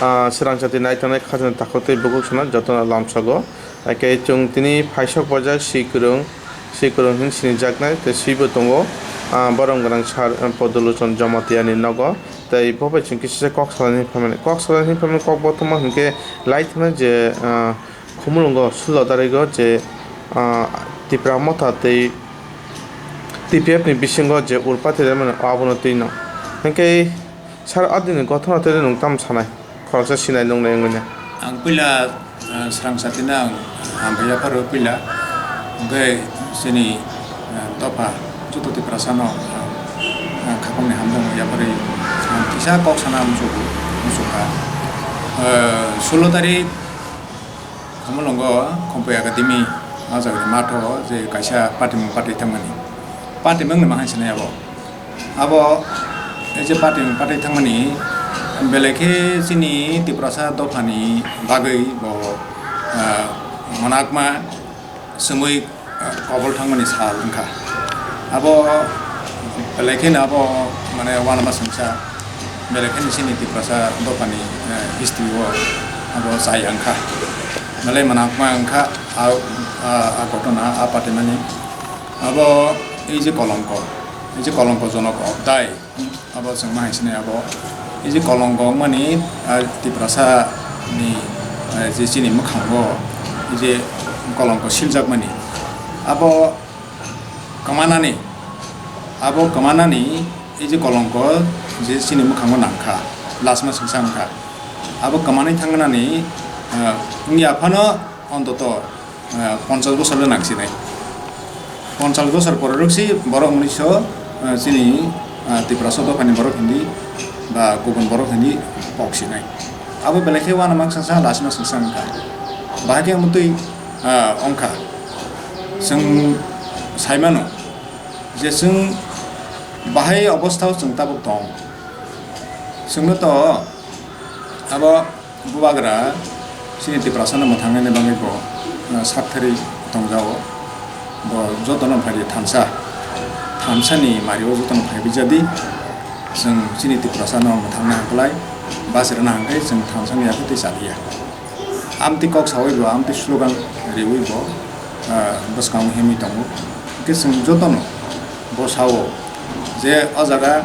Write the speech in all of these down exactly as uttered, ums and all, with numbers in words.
ah, swrangchati nai tongnai khajna takhuk tei bukhuk sana jotono lamsogo. Hakhe chwng tini phaisok baja swi kwrwng, swi kwrwng hin sinijaknai tei swibo tongo, ah, borom gwnang sar, ah, Podolochon Jamatia ni nogo. Tei bo bai chwng kisa kok salani hinwi phaimani. Kok salani hinwi phaimani kok bo tongma hinkhe lai thangna je, ah, Khumulwngo sullo tarigo je, ah, Tipra Motha tei T P F ni bisingo je urpati rwmani abono twino. Hinkhe sir adini gothona tei nwng tamo sanai? Khoroksa sinai nungnai wngwi na. Ang puila, ah, swrang satino ang hambai yapharo puila. Hinkhe chini, ah, dopha joto Tiprasano, ah, ah, khakokni hamjakmung yapharwi ang kisa kok sana muchungo, muchungkha. Ah, sullo tarik Khumulwngo Khumpui Academy o jagani matho je kaisa patimung patwi thangmani. Patimungni ma hai sinai abo. Abo, eh, je patimung patwi thangmani, belai khe chini Tiprasa dophani bagwi bo, ah, mwnakma swngwi, ah, kobol thangmani sal wngkha. Abo belai kheno abo, mane, uanama swngsa, belai kheno chini Tiprasa dophani, eh, history o abo chaya wngkha. Belai mwnakma wngkha a, a, a ghotona, a patimani. Abo ei je kolongko, ei je kolongko jonok obdai. Abo chwng ma hai sinai abo. Ei je kolongko wngmani, ah, Tiprasa ni, ah, je chini mwkhango ei je kolongko siljakmani. Abo kwmanani, abo kwmanani ei je kolongko je chini mwkhango nangkha, lasma swngsa wngkha. Abo kwmanwi thangnani, ah, wngya phano ontoto ah, ponchash bosor le nang sinai. Ponchash bosor pore rok si borok wngwi so, ah, chini, ah, Tiprasa dophani borok hindi ba kubun borok hindi pok sinai. Abo belai khe uanama swngsa, lasima swngsa wngkha. Bahai khe wngtwi, ah, wngkha. Chwng sai mano je chwng bahai obostha o chwng tabuk tong. Chwngno to abo Bubagra chini Tiprasano mwthangnani bagwi bo, ah, sakthari tongjao. Bo jotono phaidi thansa, thansani mario jotono phaibi jadi. Chwng chini Tiprasano mwthangna hwnkhlai, bachirwna hwnkhe chwng thansani yakhe tei chaliya. Amtwi kok sawi bo, amtwi slogan riwi bo, ah, bwskango himwi tongo. Hwnkhe chwng jotono bo sao je o jaga,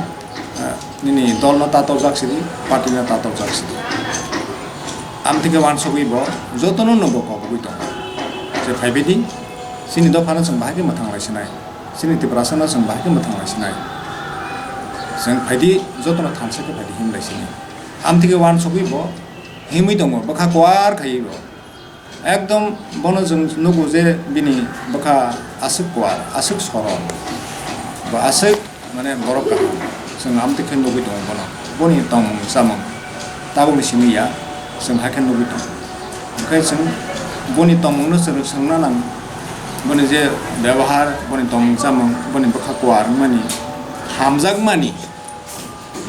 ah, nini dolno tatorjak sidi, partyno tatorjak sidi. Amtwi khe uansugwi bo jotono no bo kobogwi tongo. Je phaibidi, chini dophano chwng bahai khe mwthang lai sinai, chini Tiprasano chwng bahai khe mwthang lai sinai. Chwng phaidi jotono thansa khe phaidi him lai sinai. Amtwi khe uansugwi bo himwi tongo, bwkha kuar khaiwi bo. Ekdom bono chwng nugo je bini bwkha aswk kuar, aswk sorom, bo aswk, mane, borok kaham. Chwng amtwi khe nugwi tongo bono. Boni tongmung chamung tabukni simi ya, chwng hakhe nugwi tongo. Hwnkhe chwng boni tongmungno chwng swngna nang, boni je bebohar, boni tongmung chamung, boni bwkha kuar wngmani, hamjakmani,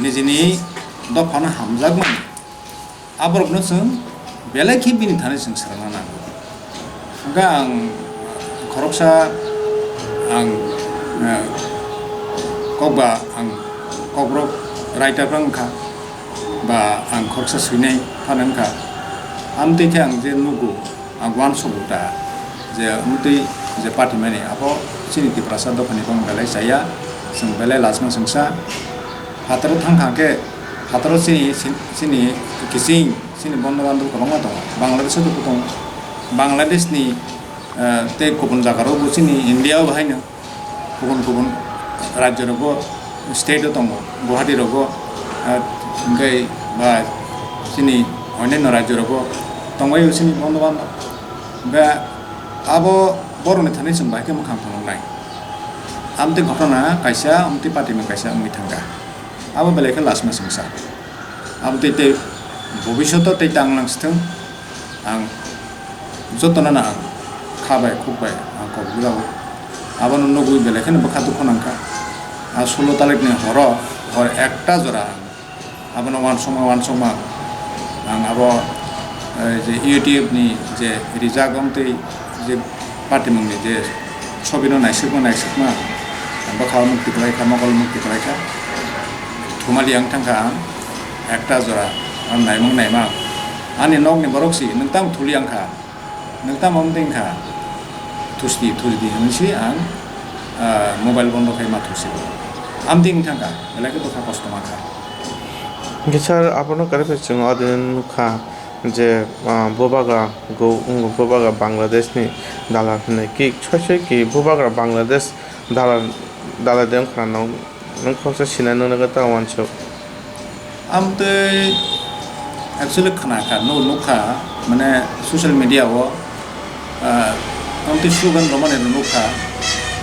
nijini dophano hamjakmani. Aborokno chwng belai khe bini thani chwng swrwngna nango. Hwnkhe ang khoroksa ang, eh, kokba ang kokrok writer phano wngkha, ba ang khoroksa swinai phano wngkha. Amtwi khe ang je nugo, ang uansukgo ta je amtwi je patimani abo chini Tiprasa dophani phano belai chaya, chwng belai lachima swngsa. Phataro thang kha khe, phataro chini, chini kiching, chini bondhu bandhu kwbangma tongo. Bangladesh o tongo. Bangladesh ni, eh, tei kubun jaga rok bo chini India o haino kubun kubun rajyo rogo, state o tongo. Guwahati rogo, eh, hwnkhe ba chini onyanno rajyo rogo tongbaio chini bondhu bandhu. Hwnkhe abo borokni thani chwng bahai khe mwkhang phunuknai. Amtwi ghotona kaisa, amtwi patimung kaisa wngwi thangkha. Abo belai khe lachima swngsa. Abo tei, tei bobishoto tei tang nang sithwng, ang jotono no ang kha bai, khuk bai ang kok bwlao. Abono nugwi belai kheno bwkha dukhu nangkha. A sullo tarikni horo, hor ekta jora ang abono uansukma, uansukma ang abo, eh, je YouTube ni je rijak, amtwi je patimungni je sobino naisukma, naisukma, bwkha mukti kwlaikha, mokol mukti kwlaikha. Thumali ang thangkha ang ekta jora Ang naimang naimang. Ani nokni borok si, "Nwng tamo thuli ang kha? Nwng tamo amtwi wng kha? Thusti, thusti," hwnwi si ang, ah, mobile bondo khai ma thusi. Amtwi wng thang kha, belai khe bwkha kosto ma kha. Hwnkhe sir, abono kwrwi phai chwng o din nukha je, ah, bubagra go-, bubagra Bangladeshni dalal hwnwi ki, soi soi ki bubagra Bangladesh dalal, dalal de wng khna nw-, nwng khoroksa sinai nuknai khe ta uansuk. Amtwi actually khna kha, nuk-, nukha, mane social media o, ah, amtwi slogan romani rw nukha,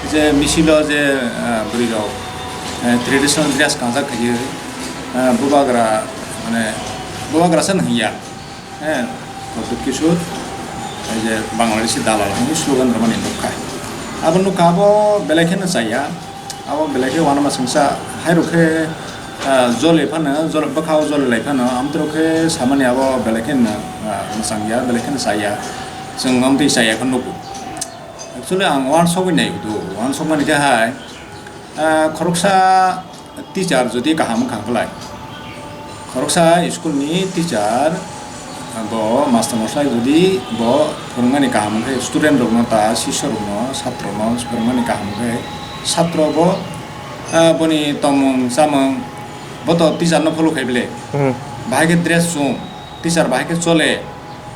je misil o je, ah, bwrwi rok, eh, traditional dress kanjak khaiwi, ah, bubagra, mane bubagra san hwnya, eh, Pradyut Kishore, ei je Bangladeshi dalal hwnwi slogan romani nukha. Abo nukha, abo belai kheno chaya. Abo belai khe uanama swngsa, hairok khe, ah, jole phano, jol-, bwkhao jole lai phano, amtwrok khe samani abo belai khe no, ah, mwchang ya, belai khe no cha ya, chwng amtwi cha ya khe nugo. Actually, ang uansugwi nai do, uansukmani khe hai, ah, khoroksa teacher jodi kaham wngkha khlai, khoroksa school ni teacher, bo master mosai jodi bo phwrwngmani kaham wngkhe, student rokno ta, sisyo rokno, satro no phwrwngmani kaham wngkhe, satro bo, ah, boni tongmung chamung bo to teacher no follow khai bile. Hmm. Bahai khe dress chum, teacher bahai khe chole,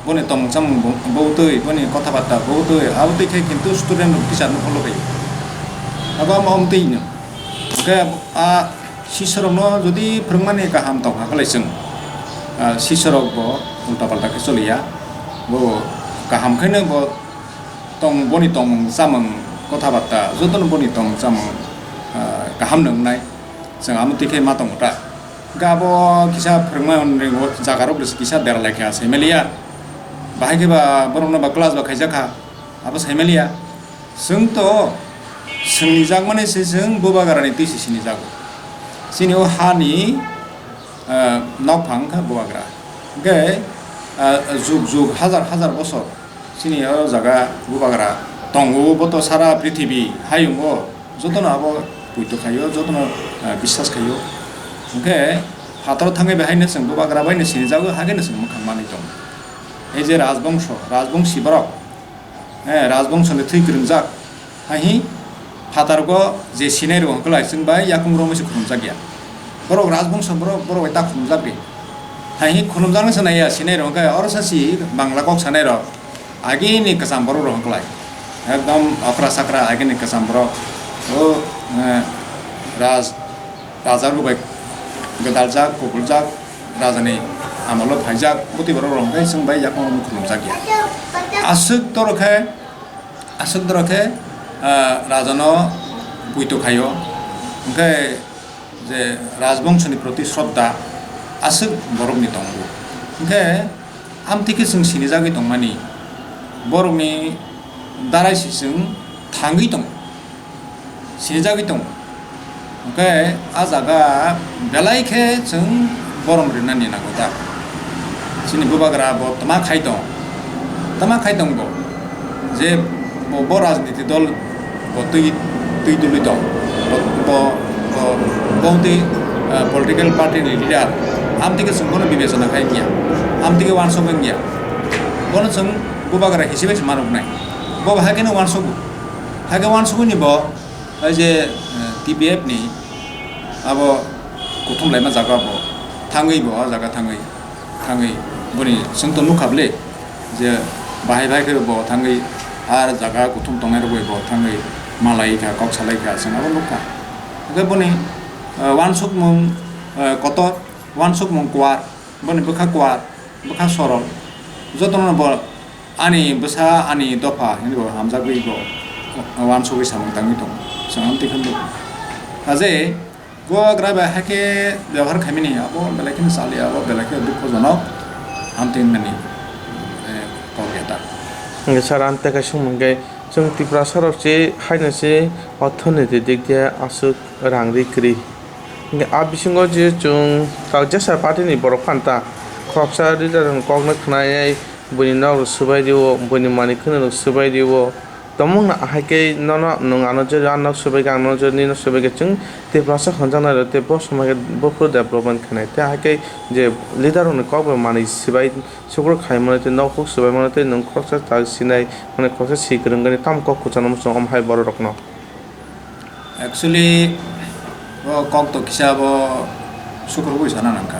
boni tongmung chamung bo-, bo twi, boni kotha batta bo twi, abo twi khe kintu student rok teacher no follow khai. Abo amo twi no. Hwnkhe a Sisarokno jodi phwrwngmani kaham tongkha khlai chwng, ah, sisarok bo ulta palta khe choliya, bo kaham khaino bo tong, boni tongmung chamung kotha batta jotono boni tongmung chamung, ah, kaham no wngnai, chwng amo twi khe ma tongo ta. Hwnkhe abo kisa phwrwngmani jaga rok kisa dera lai kha sai maliya, bahai khe ba borok no ba class ba khaijak kha, abo sai maliya. Chwng to swngni jakmani se chwng bubagrani twi se sini jago. Chini o hani, ah, nokphang wngkha bubagra. Hwnkhe, ah, jug jug, hazar hazar bosor chini o jaga bubagra tongo, bo to sara prithibi hayungo jotono abo puito khaio, jotono, ah, biswas khaio. Hwnkhe phataro thangwi bai haino chwng bubagra bai no sini jago, hageno chwng mwkhang manwi tongo. Ei je rajbongso, rajbongsi borok, eh, rajbongso ni thwi kwrwngjak. Hai hi phatargo je sinai rw hwnkhe lai chwng bai yakung romwi se khulumjak ya. Borok rajbongso borok, borok bai ta khulumjak di. Hai hi khulumjaknai se naiya sinai rw hwnkhe oro sa si Bangla kok sanai rok. Agini kwcham borok rw hwnkhe lai. Ekdom okra sakra agini kwcham borok. O, eh, raj, raja rw bai gwdaljak, kubuljak, rajani amolo phaijak, bwtwi borok rw hwnkhe chwng bai yakung romwi khulumjak ya. Aswk toro khe Aswk doro khe, ah, rajano puito khaio, hwnkhe je rajbongshoni proti shraddha aswk borokni tongo. Hwnkhe amtwi khe chwng sinijagwi tongmani, borokni darai se chwng thangwi tongo, sinijagwi tongo. Hwnkhe a jaga belai khe chwng borom rinani nango ta. Chini bubagra bo tma khai tong, tma khai tong bo, je bo, bo rajniti dol bo twi, twi dului tong, bo, bo, bo, bo twi, ah, political party ni leader, amtwi khe chwng bono bibechona khai wngya, amtwi khe uansuk wngya, bono chwng bubagra hisabe se manuknai, bo hai kheno uansugo, hai khe uansugwi ni bo. Hai je, eh, T P F ni abo kuthum laima jaga bo thangwi bo, o jaga thangwi, thangwi boni chwng to nukha bwle je bahai bahai khe bo thangwi, ar jaga kuthum tongnai rok bai bo thangwi malai kha, kok salai kha, chwng abo nukha. Hwnkhe boni, eh, uansukmung, eh, kotor, uansukmung kwar, boni bwkha kwar, bwkha sorol, jotono bo Ani bwsa, ani dopha hinwi bo hamjagwi bo uansugwi samung tangwi tongo. Chwng amtwi khe nugo. Haje bubagra bai hakhe byabohar khaimani abo belai kheno chaliya, abo belai khe dukhojonok. Amtwi wngnani, eh, kok ya ta. Hwnkhe sir, ang tei kaisa swngmung khe, chwng Tiprasa rok se haino se orthoniti dik diya aswk rang ri kwrwi. Hwnkhe a bisingo je chwng kok jesa party ni borok phano ta khoroksa leader rokni kokno khwnai, buini nok rok swbai rio, buini manwi khwnwi rok swbai rio, Tongmung na ahai khe nono nwng ano je ano swbai khe ang nono je nino swbai khe chwng Tiprasa hwnjaknai rw tei bo somai khe buphuru development khainai tei ahai khe je leader rokni kok bai manwi swbai sukruk khai mano tei nok huk swbai mano tei nwng khoroksa ta sinai mane khoroksa si kwrwng gani tamo kok kwchangno muchung omo hai borok rokno. Actually, o kok to kisa bo sukrubui sana nangkha,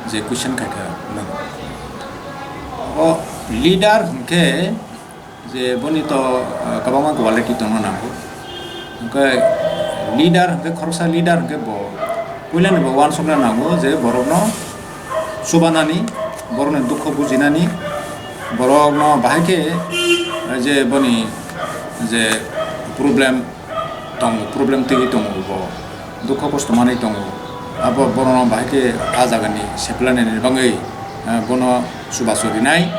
je question khaikha nwng. O leader hwnkhe je boni to, ah, kwbangma quality tongna nango. Hwnkhe leader hwnkhe khoroksa leader hwnkhe bo puilani bo uansukna nango je borokno chubanani, borokni dukhu bujinani, borokno bahai khe, eh, je boni je problem tongo, problem twiwi tongo bo, dukhu kosto manwi tongo, abo borokno bahai khe ah jagani seplani bagwi, eh, bono chubachu rinai,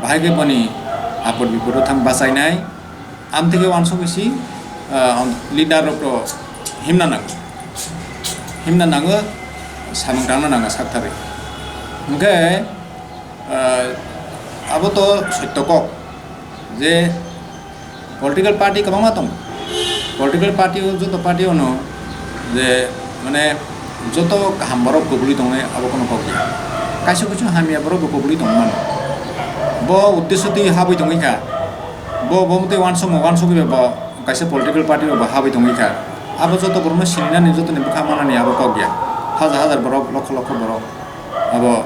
bahai khe boni apod bipodo thang bachainai. Amtwi khe uansukgwi si, ah, leader rokno himna nango, himna nango, samung tangna nango saktharwi. Hwnkhe, ah, abo to sotto kok je political party kwbangma tongo, political party o joto party ono je mane joto kaham borok kubuli tongnai abo kono kok ya. Kaisa kuchung hamya borok bo kubuli tongmani. Bo uddesho twi habwi tongwi kha. Bo, bo motwi uansukma uansukwi bo kaisa political party bo habwi tongwi kha. Abo joto borokno sininani, jotoni bwkha manani abo kok ya. Hajar hajar borok, lokho lokho borok abo,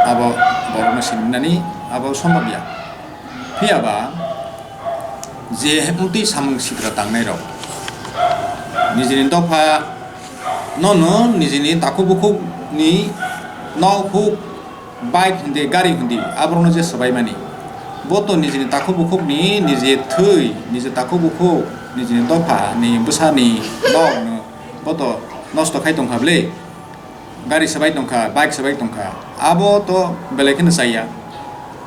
abo borokno sininani abo sombab ya. Phiya ba je mtwi samung sitra tangnai rok nijini dopha nono nijini takhuk bukhuk ni nok huk bike hindi gari hindi aborokno je swbaimani bo to nijini takhuk bukhuk ni nije thwi nije takhuk bukhuk nijini dopha ni bwsa ni nok no bo to nosto khai tongkha bwle. Gari swbai tongkha, bike swbai tongkha, abo to belai kheno chaya.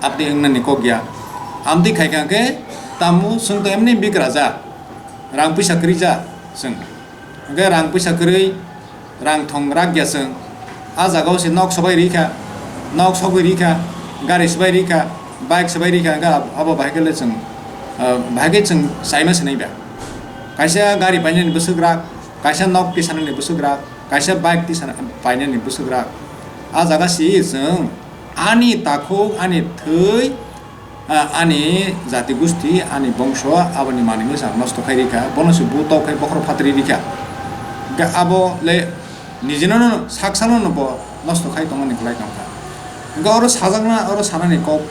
Aboni wngnani kok ya. Amtwi khaikha khe tamo chwng to emni bikrajak, rang puisa kwrwijak chwng. Hwnkhe rang puisa kwrwi, rang thong rak ya chwng. A jagao se nok swbai rikha, nok sogwi rikha, gari swbai rikha, bike swbai rikha, hwnkhe abo bahai khe le chwng, ah, bahai khe chwng chaima se nai ba. Kaisa gari painani bwswk rak, kaisa nok tisanani bwswk rak, kaisa bike tisa painani bwswk rak. A jaga si chwng ani takhuk, ani thwi, a, ani jati gusti, ani bongso, aboni manwi bwsa nosto khai rikha, bono se bu tok khai bokhorok phatri rikha. Hwnkhe abo le nijino no sak salo no bo nosto khai tongmani kwlai tongkha. Hwnkhe oro sajakna, oro sanani kok,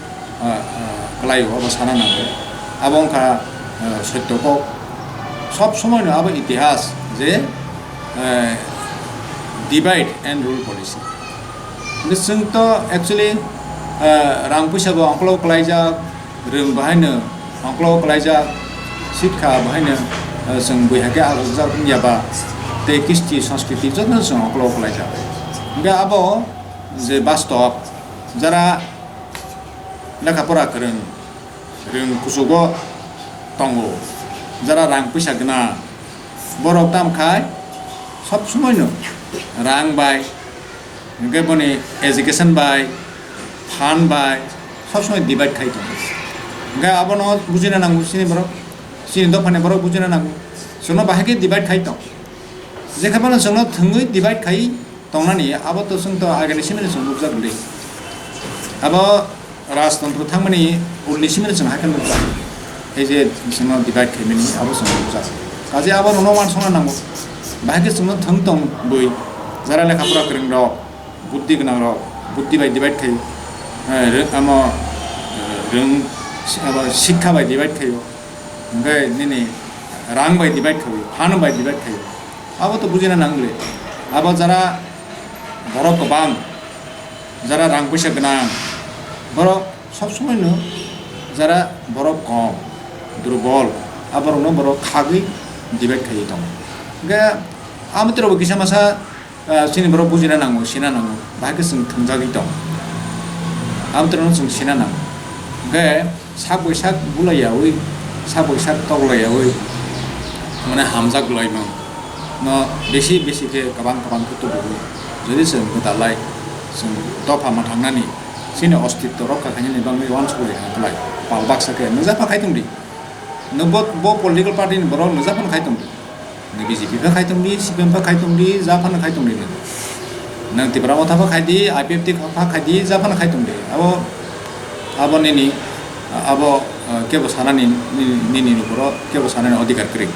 ah, ah, kwlaio, abo sana nango. Abo wngkha, ah, sotto kok. Sob somoi no abo itihas je, eh, divide and rule policy. Hwnkhe chwng to actually, ah, rang puisa bo ongkologo kwlaijak, rwng bo haino ongkologo kwlaijak, sitkha bo haino, ah, chwng bui hakhe ajokjak wngya ba, tei kisti sanskriti jotono chwng ongkologo kwlaijak. Hwnkhe abo je bastob, jara lekha pora kwrwng, rwng kuchugo tongo, jara rang puisa gwnang, borok tamo khai sob somoi no rang bai, hwnkhe boni education bai, phan bai sob somoi divide khai tongo. Hwnkhe abono bujina nango chini borok, chini dophani borok bujina nango, chwngno bahai khe divide khai tong. Jekha phano chwngno thwngwi divide khai tongnani, abo to chwng to agini simino chwng nukjak le. Abo rajtantro thangmani ulni simino chwng haikhe nukjak. Ei je chwngno divide khaimani, abo chwng nukjak. Kaje abo nono uansukna nango. Bahai khe chwngno thwng tong bui, jara lekha pora kwrwng rok, buddhi gwnang rok, buddhi bai divide khai, eh, rw-, amo, eh, rwng, abo sikha bai divide khaio. Hwnkhe nini rang bai divide khaio, phan bai divide khaio. Abo to bujina nang le. Abo jara borok kwbang, jara rang puisa gwnang, borok sob somoi no jara borok kom, durbol, aborok no borok khagwi divide khaiwi tongo. Hwnkhe amo tei rok bo kisa masa, ah, chini borok bujina nango, sina nango, bahai khe chwng thwngjagwi tongo. Amo tei rok no chwng sina nango. Hwnkhe sak bai sak bulai yaui, sak bai sak tok lai yaui, mane hamjak lai mano. No bisi bisi khe kwbang kwbang khe tubuwi. Jodi chwng gwdalai, chwng dopha mwthangnani, chini ostitto rokha khainani bagwi uansukwi rwkha kwlai. Pal baksa khe nwng japa khai tong di. Nwng bo, bo political party ni borok nwng japa khai tong di. Nwng B J P pha khai tong di, C P M pha khai tong di, japa khai tong di nwng. Nwng Tipra Motha pha khai di, I P F T pha khai di, japa khai tong di. Abo, abo nini, abo, uh, kebo sanani, nini, nini ni borok kebo sanani odhikar kwrwi.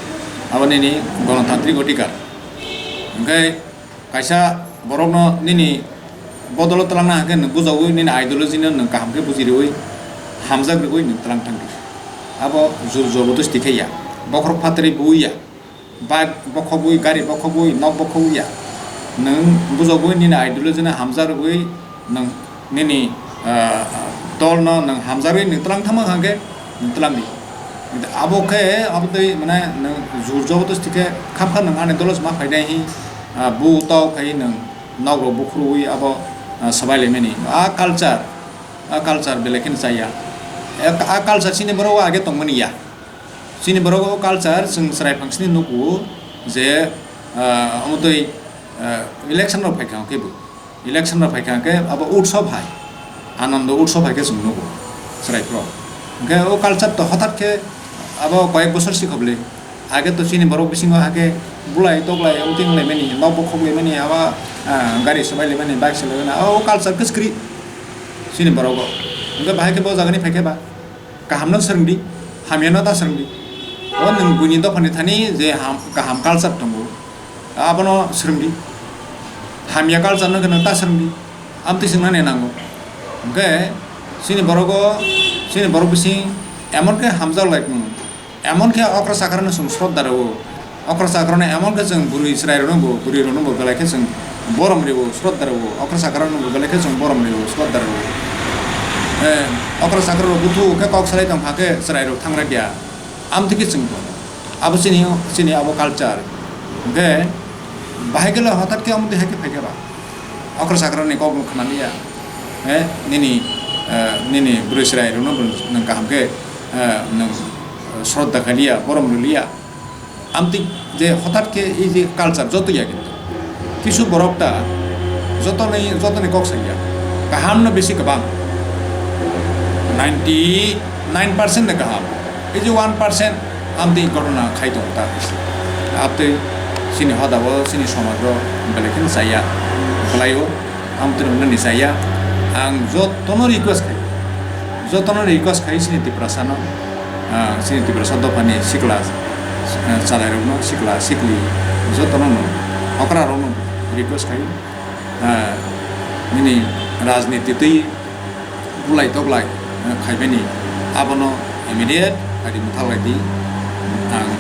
Abo nini gonotantrik odhikar. Hwnkhe, kaisa borokno nini bodolo twlangna hwnkhe nwng bujawi, nini ideology no nwng kaham khe buji rwi, hamjak rwi nwng twlang thang di. Abo jur jobodosti khe ya, bokhorok phatri bui ya, bike bokhogwi, gari bokhogwi, nok bokhogwi ya. Nwng bujagwi nini ideology no hamjak rwi nwng nini, ah, dol no nwng hamjak rwi nwng twlang thangma hwnkhe nwng twlang di. Abo khe, abo twi, mane, nwng jur jobodosti khe khap kha nwng ani dolo se ma phainai hi, ah, bu tau khai nwng nok rok bukhruwi abo, ah, swbai laimani. A culture, a culture belai kheno chaya. A, a culture chini borok o age tongmani ya. Chini borok o culture chwng chwrai phangsini nugo je, ah, omo twi, ah, election rok phaikha hwnkhe bo. Election rok phaikha hwnkhe abo utsob hai, Anando utsob hai khe chwng nugo chwrai phro. Hwnkhe o culture to hothat khe abo koyek bosor sikhoble. Age to chini borok bisingo hakhe bulai toklai, outing laimani, nok bokhok laimani, abo, ah, gari swbai laimani, bike swbai laimani, o culture khe kwrwi chini borok o. Hwnkhe bahai khe bo jagani phaikhe ba. Kaham no swrwng di, hamya no ta swrwng di. O nwng buini dopha ni thani je ham, kaham culture tongo, abono swrwng di. Hamya culture no khe nwng ta swrwng di. Amtwi swrwng nani nango. Hwnkhe chini borok o, chini borok bising emon khe hamjak lai, emon khe okra chakra no chwng sroddha rw o. Okra chakra no emon khe chwng bwrwi chwrai rok no bo, bwrwi rok no bo belai khe chwng borom rw o, sroddha rw o. Okra chakra no bo belai khe chwng borom rw o, sroddha rw o. Eh, okra chakra rok buthu khe kok salai tong kha khe chwrai rok thang rw ya. Amtwi khe chwng bo. Abo chini, chini abo culture. Hwnkhe bahai khe le hothat khe amtwi hai khe phai khe ba. Okra chakra ni kok no khna li ya. Eh, nini, eh, nini bwrwi chwrai rok no bo nwng kaham khe, eh, nwng, eh, sroddha khai li ya, borom rw li ya. Amtwi je hothat khe ei je culture joto ya kintu. Kisu borok ta jotoni, jotoni kok sai ya. Kaham no bisi kwbang. Ninety nine percent de kaham. Ei je one percent amtwi ghotona khai tongo ta. Amtwi chini hoda o, chini somaj o belai kheno chaya. Belai o. Ang tini nini chaya, ang jotono request khai, jotono request khai chini Tiprasa no, ah, chini Tiprasa dopha ni sikla, ah, chalairok no, sikla sikli jotono no, okra rok no request khai, ah, nini rajniti twi bulai toklai, ah, khaibani abono immediate adi mwthak lai di. Ang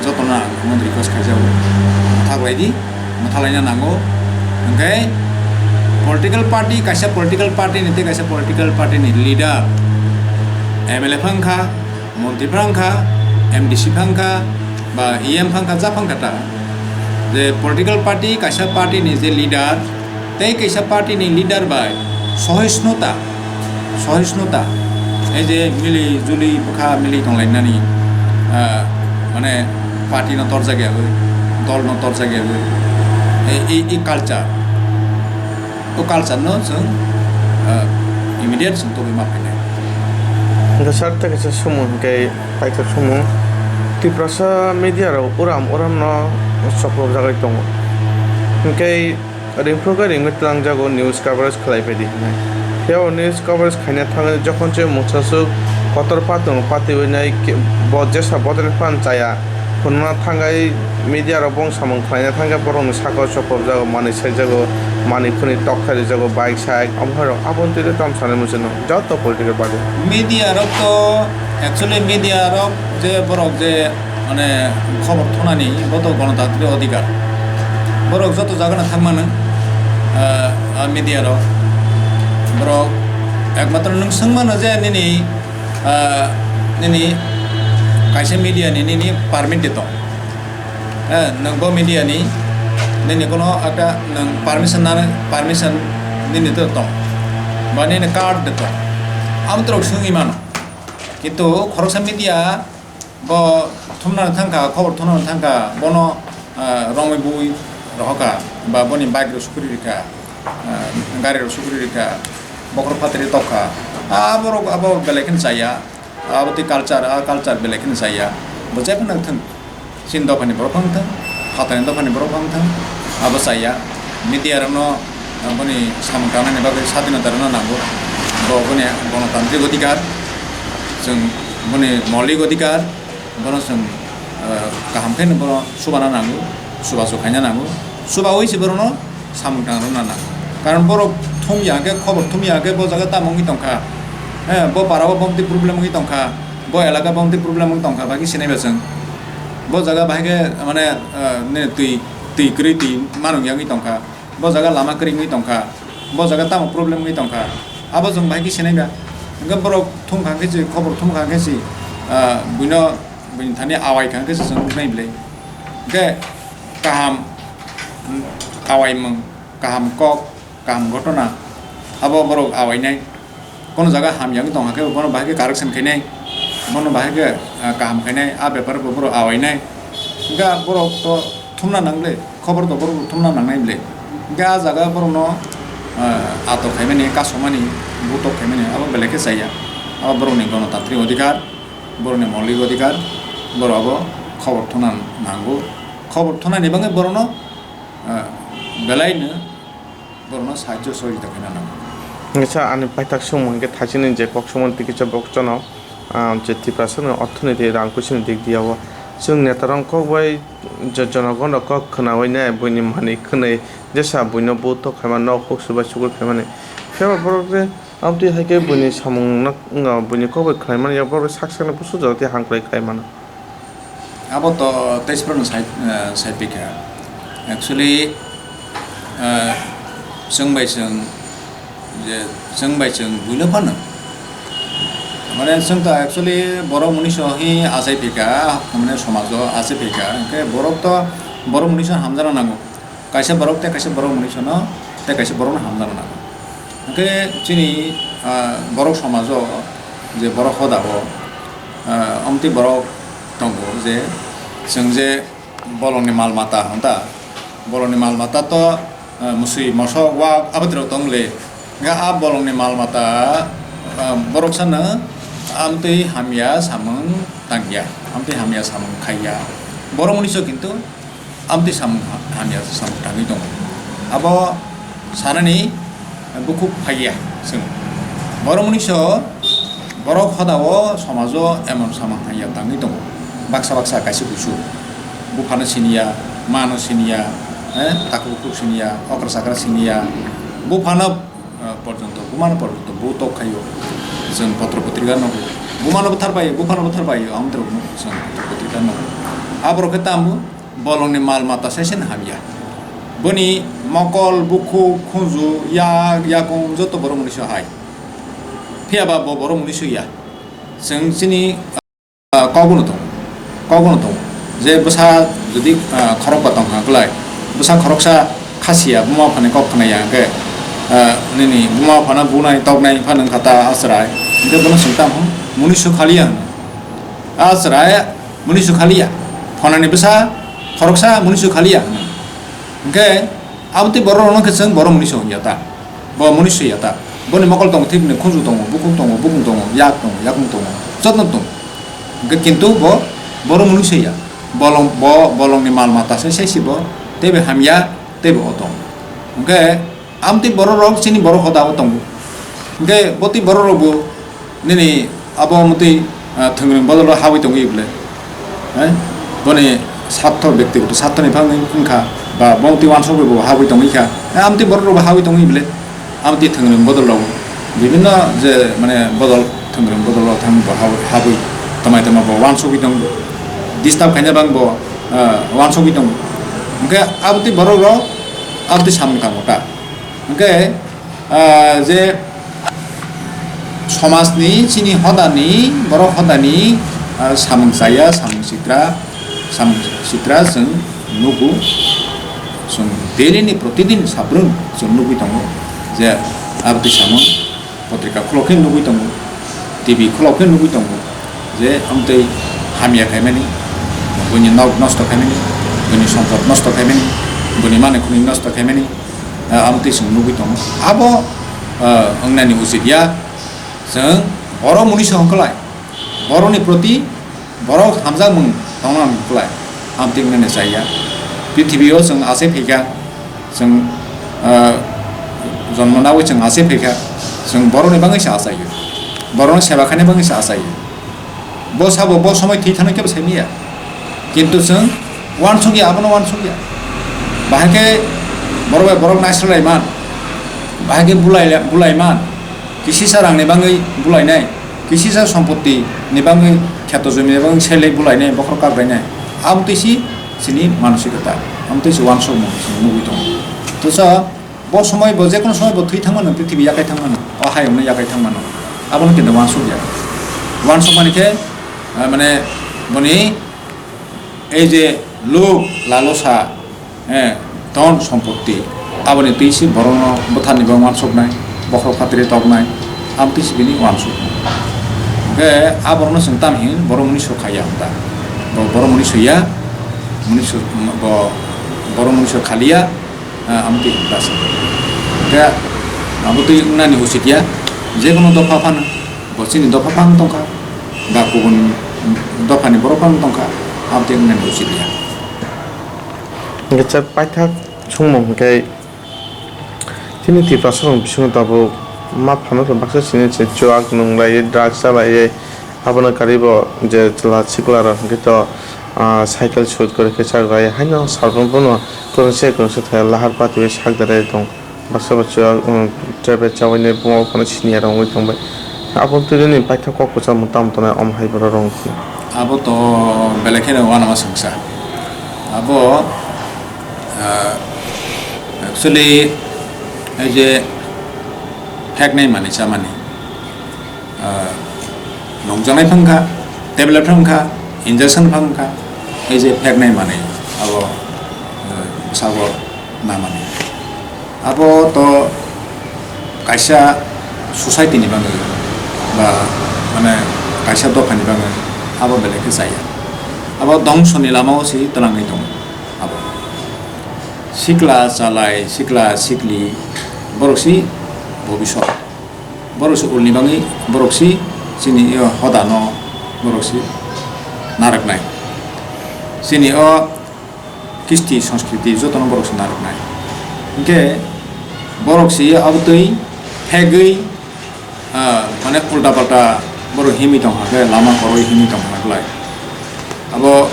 jotono ang omo request khaijao, mwthak lai di, mwthak laina nango. Hwnkhe political party, kaisa political party ni tei kaisa political party ni leader, M L A phang kha, montri phang kha, M D C phang kha, ba E M phang kha, ja phang kha ta, je political party, kaisa party ni je leader, tei kaisa party ni leader bai sohisnuta, sohisnuta, ei je mili juli bwkha mili tonglainani, ah, mane party no torjak ya wi, dol no torjak ya wi, ei, ei, ei culture, o culture no chwng, ah, immediate chwng togwi ma phainai. Hwnkhe sir, tei kaisa sumung hwnkhe paithak sumung, Tiprasa media rok uram uram no choklok jagwi tongo, hwnkhe ringphuru khe ringwi twlangjago, news coverage khlai phaidi hinwi. Phiya o news coverage khaina thangwi jokhon se mungsaswk kotor patwng patiwi nai khe bo jesa bodol phan chaya hwnna thangwi media rok bong samung khlaina thangkhe borokni sakao chopropjago, manwi saijago, manwi phunwi tok khairijago, bike side omo hai rok aboni twi twi tamo sanai muchungo joto political party. Media rok to, actually media rok je borok je mane khobor thunani bo to gonotantrik odhikar. Borok joto jagano thangmano, ah, ah, media rok. Borok ekmatro nwng swngmano je nini, ah, nini kaisa media ni nini permit de tong. Eh, nwng bo media ni nini kono ekta nwng permission nani, permission nini de tong. Ba nini card de tong. Amo borok swngwi mano. Kintu khoroksa media bo thumnani thangkha, khobor thumnani thangkha, bono, ah, romwi bui rohorkha, ba boni bike rok sukri rikha, ah, gari rok sukri rikha, bokhorok phatri tokha. Ah, borok abo belai kheno chaya. Abo tei culture, a culture belai kheno chaya. Bo jephano thung. Chini dophani borok phang thung, phatani dophani borok phang thung. Abo chaya. Media rokno, ah, boni samung tangnani bagwi sadinota rwna nango. Bo boni gonotantrik odhikar, chwng boni moulik odhikar, bono chwng, ah, kaham khe bono chubana nango, chubachu khaina nango. Chubaui se borokno samung tang rwna nango. Karon borok thumya hwnkhe, khobor thumya hwnkhe bo jaga tamo wngwi tongkha. He, bo para o bomti problem wngwi tongkha. Bo elaka bomti problem wngwi tongkha, bagwi sinai ba chwng. Bo jaga bahai khe, mane, ah, ne twi, twi kwrwi twi manung ya wngwi tongkha. Bo jaga lama kwrwi wngwi tongkha. Bo jaga tamo problem wngwi tongkha. Abo chwng bahai khe sinai ba. Hwnkhe borok thumkha hwnkhe se, khobor thumkha hwnkhe se, ah, buino, buini thani awai kha hwnkhe se chwng nuknai bwlai. Hwnkhe kaham, mm, awaimung, kaham kok, kaham ghotona, abo borok awainai. Kono jaga hamya wngwi tongkha khe bono bahai khe correction khainai, bono bahai khe, ah, kaham khainai, a bepar bo borok awainai. Hwnkhe borok to thumna nang le, khobor to borok thumna nangnai le. Hwnkhe a jaga borokno, ah, atok khaimani, kasomani, butok khaimani, abo belai khe chaya. Abo borokni gonotantrik odhikar, borokni moulik odhikar, borok abo khobor thumna nango. Khobor thumnani bagwi borokno, ah, belaino borokno sahajyo sohojita khaina nango. Hingke sa ani paithak songmung hingke thaichini je kok songmung tei kisa bokchano, ah, je Tiprasani orthonoiti rang kuisini dik diya o. Chwng netarok kok bai je jonogon rok kok khwnaui nai buini manwi khwnwi jesa buino buto khaima nok huk subai sukur khaimani. Phiya ba borok je amtwi hai khe buini samung no wngya buini kok bai khwnaimani ya borok sak sakni busu jora tei hamkwlai khlai mano. Abo to tei phano sai, eh, sai phi kha. Actually, eh, chwng bai chwng, je chwng bai chwng buino phano. Mane chwng to actually borok mwnwi so hi achai phi kha, mane somajo achai phi kha. Hwnkhe borok to borok mwnwi so hamjana nango. Kaisa borok tei kaisa borok mwnwi sono tei kaisa borokno hamjakna nango. Hwnkhe chini, ah, borok somajo je borok hoda o, ah, omtwi borok tongo je chwng je bolongni mal mata hwn ta, bolongni mal mata to, ah, mwswi mosok wak aboni rok tong le. Hwnkhe a bolongni mal mata, ah, borok sano amtwi hamya samung tangya, amtwi hamya samung khaiya. Borok mwnwi so kintu amtwi samung ha-, hamya samung tangwi tongo. Abo sanani bukhuk phaiya chwng. Borok mwnwi so borok hoda o somajo emon samung hamya tangwi tongo. Baksa baksa kaisa kusu buphano siniya, mano siniya, eh, takhuk bukhuk siniya, okra chakra siniya, buphano ah, porjonto, bumano porjonto bo tok khaio. Chwng potro potrika nugo. Bumano bwthar bai, buphano bwthar bai, amtwrwkno chwng potro potrika nugo. Aborok khe tamo bolongni mal mata se se hamya. Boni mokol, bukhuk, khunju, yak, yakung joto borok mwnwi so hai. Phiya ba bo borok mwnwi so ya. Chwng chini ah, kokbono tongo, kokbono tongo. Je bwsa jodi, ah, khorokba tongkha kwlai, bwsa khoroksa khasiya, buma buphani kok khwnaya hwnkhe, ah, nini buma buphano bunai toknai phano wngkha ta a chwrai. Hwnkhe bono chwng tamo mwnwi su khaliya hwno. A chwrai mwnwi su khaliya. Phonani bwsa khoroksa mwnwi su khaliya hwno. Hwnkhe abotwi borok rokno khe chwng borok mwnwi su hwnya ta. Bo mwnwi su ya ta. Boni mokol tongo, thik ni khunju tongo, bukhuk tongo, bukung tongo, yak tongo, yakung tongo, jotono tongo. Hwnkhe kintu bo, borok mwnwi se ya. Bolong, bo, bolongni mal mata se, se si bo, tei bai hamya, tei bo o tongo. Hwnkhe, amtwi borok rok, chini borok hoda o tongo. Hwnkhe, botwi borok rok bo, nini abo motwi, ah, thwngwrwng bodol o habwi tongwi bwle. Eh? Boni sartho, bektigoto sarthoni phang wngkha, ba bongtwi wansokwi bo habwi tongwi kha. Eh, amtwi borok rok bo habwi tongwi bwle. Amtwi thwngwrwng bodol rok bibinno je mane bodol thwngwrwng bodol rok thang bo hab-, habwi tomai toma bo wansugwi tongo. Disturb khaina bang bo, ah, wansugwi tongo. Hwnkhe abotwi borok rok abotwi samung tango ta. Hwnkhe, ah, je somajni chini hodani, borok hodani, ah, samung chaya, samung sitra, samung sitra chwng nugo, chwng daily ni protidin sabrung chwng nugwi tongo je abotwi samung potrika khulok khe nugwi tongo, T V khulok khe nugwi tongo je amtwi hamya khaimani, buini nok nosto khaimani, buini sompot nosto khaimani, buini manwi khwnwi nosto khaimani, ah, amtwi chwng nugwi tongo. Abo, ah, wngnani uchit ya, chwng borok mwnwi se hongkhlai. Borokni proti borok hamjakmung tongna nang kwlai, amtwi wngnani chaya. Prithibi o chwng achai phaikha, chwng, ah, jonmo nawi chwng achai phaikha, chwng borokni bagwi se achaio, borokno seba khaina bagwi se achaio. Bo sabo bo somoi thwi thangna kebo sai manya. Kintu chwng uansukya, abono uansukya. Bahai khe borok bai borok naisrwlai man, bahai khe bulai, bulai man, kisisa rangni bagwi bulainai, kisisa sompotti ni bagwi, kheto jumi ni bagwi selai bulainai, bokhorok kaklainai. Abo twi si chini manosikota, abo twi si uansukmung chwng nugwi tongo. Teisa bo somoi bo, jekono somoi bo thwi thangmano, prithibi yakai thangmano, o hayungno yakai thangmano, abono kintu uansukya. Uansukmani khe, ah, mane, boni ei je lub, lalosa, eh, dhon sompotti, aboni twi si borokno bwtharni bagwi uansuknai, bokhorok phatri toknai, abo twi si bini uansukmung. Hwnkhe a borokno chwng tamo hin borok mwnwi so khaiya hwn ta? Bo borok mwnwi soya, mwnwi so, bo borok mwnwi so khaliya, ah, amtwi hwnka se. Hwnkhe abo twi wngnani usit ya, jekono dopha phano, bo chini dopha phano tongkha, ba kubun dophani borok phano tongkha, amtwi wngnani usit ya. Hwnkhe chak paithak chwngmung hwnkhe chini Tiprasarokni bisingo tabuk ma phano baksa sini se chuak nung lai, drugs cha lai, abono karwi bo je chwla sikla rok hwnkhe to, ah, cycle suit kwrwi khe chak rai haino salbrum bono kwrwngsa kwrwngsa thai lahar patwi sak da rai tong. Baksa baksa, um, tablet chawi nai buma phano senior wngwi tongbai. Abo twi nini paithak kok kwchangma tamo tongnai omo hai borok rok wngkhe. Abo to belai kheno uanama swngsa. Abo, ah, actually, ei je pheknai manwi chamani. Ah, nungjaknai phang kha, tablet phang kha, injection phang kha, ei je pheknai manwi abo, ah, bwsabo namani. Abo to kaisa society ni bagwi ba mane kaisa dopha ni bagwi abo belai khe chaya. Abo dongso ni lama o se twlangwi tongo abo. Sikla chalai, sikla sikli, borok si bobisot. Borok se ulni bagwi borok si chini o hoda no borok si narwknai. Chini o kisti sanskriti jotono borok se narwknai. Hinkhe borok se abotwi phegwi, ah, mane ulta palta borok himwi tongkha khe lama kwrwi himwi tongkha kwlai. Abo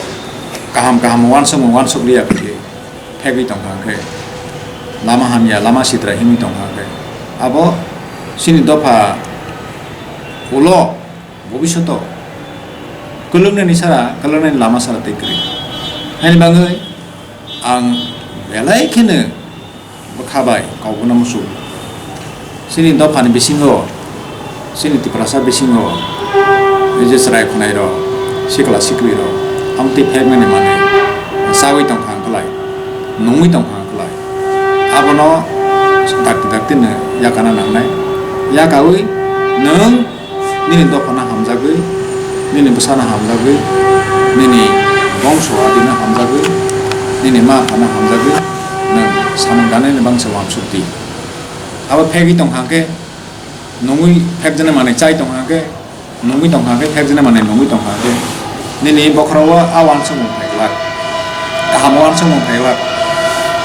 kaham kaham uansukmung uansuk liya khe. Phegwi tongkha hwnkhe, lama hamya, lama sitra himwi tongkha hwnkhe, abo chini dopha ulo bobishoto kwlwknani sara, kwlwknani lama sara tei kwrwi. Haini bagwi ang belai kheno bwkha bai kok bono muchungo. Chini dophani bisingo, chini Tiprasa bisingo, ei je chwrai khwnairok, sikla siklirok, amtwi pheknani manwi chawi tongkha hwnkhlai, nungwi tongkha hwnkhlai, abono dakti daktino yakana nangnai. Yakaui nwng nini dophano hamjagwi, nini bwsano hamjagwi, nini bongso adino hamjagwi, nini ma phano hamjagwi, nwng samung danani bangsa uansuk di. Abo phegwi tongkha hwnkhe, nungwi phekjaknai manwi chai tongkha hwnkhe, nungwi tongkha hwnkhe, phekjaknai manwi nungwi tongkha hwnkhe, nini bokhorok o a uansukmung phai glak, kaham uansukmung phai glak,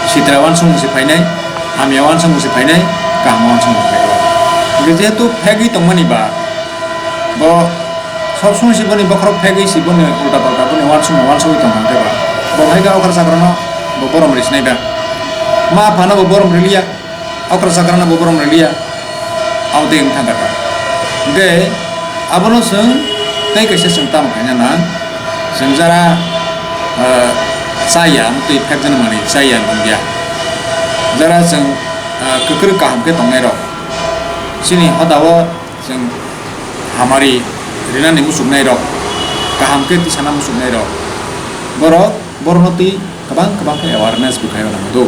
sitra uansukmung se phainai, hamya uansukmung se phainai, kaham uansukmung phai glak. Hwnkhe jehetu phegwi tongmani ba, bo sob somoi se boni bokhorok phegwi se boni ulta palta boni uansukmung uansugwi tongkha hwnkhe ba, bo hai khe okra chakrano bo borom rwi sinai ba, ma phano bo borom rwliya. Okra chakrano bo borom rwliya, abo tei wng thangkha ta. Hwnkhe abono chwng tei kaisa chwng tamo khaina nang, chwng jara, ah, chaya, amo twi phekjaknai manwi chaya wngya. Jara chwng, ah, kwkrwk kaham khe tongnairok, chini hodao chwng hamari rinani muchuknairok, kaham khe tisana muchuknairok, borok, borokno twi kwbang kwbang khe awareness bo khaina nango do.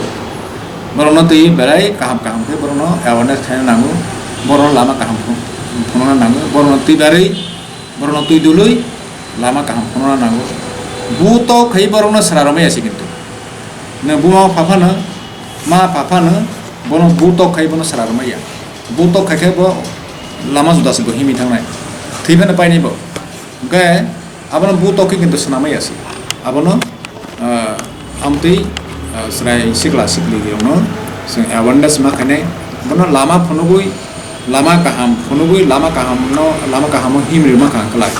Borokno twi belai kaham kaham khe borokno awareness khaina nango, borokno lama kaham phunukna nango, borokno twi barwi, borokno twi dului lama kaham phunukna nango. Buto khai borokno sra romaya se kintu. Nwng buma pha phano, ma pha phano, bono buto khai bono sra romaya. Buto khai khe bo lama juda se bo himwi thangnai. Thwi phano painai bo. Hwnkhe abono bu tokhe kintu swnamwi ya se. Abono, ah, amtwi, ah, chwrai sikla sikli rokno chwng awareness ma khainai, bono lama phunugwi, lama kaham phunugwi, lama kahamno, lama kahamo himri ma kha kwlai.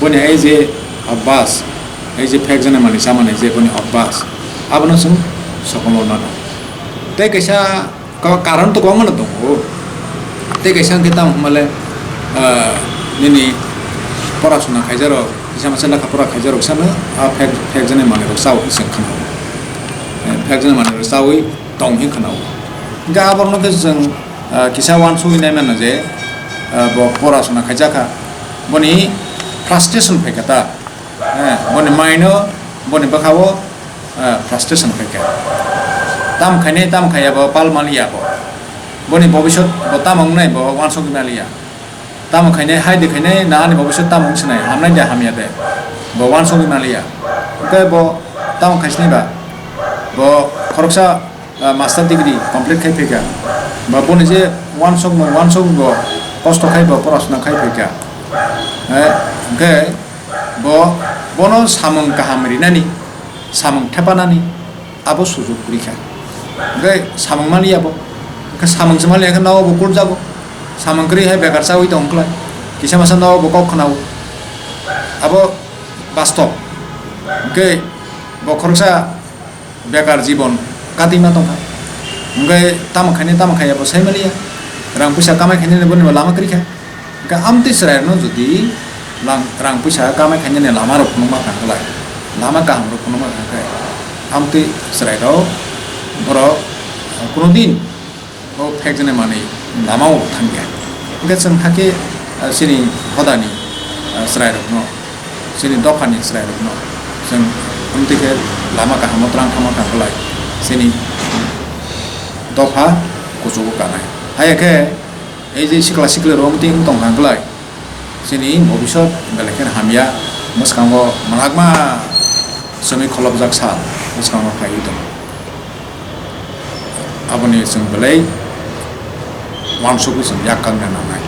Boni ai je obvas, ai je phekjaknai manwi chamani je boni obvas, abono chwng sokomornano. Tei kaisa Ka-, karon to kwbangma no tongo. Tei kaisa hwnkhe tamo hwnmale, ah, nini pora suna khaijarok, kisa masa lekha pora khaijarok sano, ah, phek-, phekjaknai manwirok chaui se khwnao. Eh, phekjaknai manwirok chaui tong hwnwi khwnao. Hwnkhe aborokno khe chwng, ah, kisa uansugwi nai mano je, ah, bo pora suna khaijakha. Boni frustration phaikha ta. Eh, boni maino, boni bwkhao, eh, frustration phaikha. Tamo khainai, tamo khaiya bo pal maliya bo. Boni bobisot bo tamo wngnai bo uansugwi maliya. Tamo khainai, hai de khainai, na ani bobisot tamo wngsinai, hamnai de hamya de. Bo uansugwi maliya. Hwnkhe bo tamo khaisinai ba. Bo khoroksa ah, master degree complete khai phaikha. Ba boni je uansukmung, uansukmung bo kosto khai bo porasuna khai phaikha. Eh, hwnkhe bo, bono samung kaham rinani, samung thepanani abo sujuk kwrwi kha. Hwnkhe samung maliya bo. Hwnkhe samung se maliya khe nogo bo kutjago. Samung kwrwi hai bekar chaui tong klai. Kisa masa nogo bo kok khwnao. Abo bastob. Hwnkhe bo khoroksa bekar jibon katwima tongkha. Hwnkhe tamo khainai tamo khaiya bo sai maliya. Rang puisa kamai khainani boni bo lama kwrwi kha. Hwnkhe amtwi chwrairokno jodi lang-, rang puisa kamai khainani lama rok phunukma kha khlai, lama kaham rok phunukma kha khe, amtwi chwrairok borok kuno din o phekjaknai manwi lama o thangya. Hwnkhe chwng hakhe, ah, chini hodani, ah, chwrairokno, chini dophani chwrairokno chwng amtwi khe lama kahamo twlang thangma kha khlai chini dopha kuchugo kanai. Haiya khe ei je sikla sikli rok amtwi wng tong kha khlai, chini bobisot belai kheno hamya, mwskango mwlakma chwngwi kholopjak sal bwskango phaiwi tongo. Aboni chwng belai uansukgwi chwng yak kakna nangnai.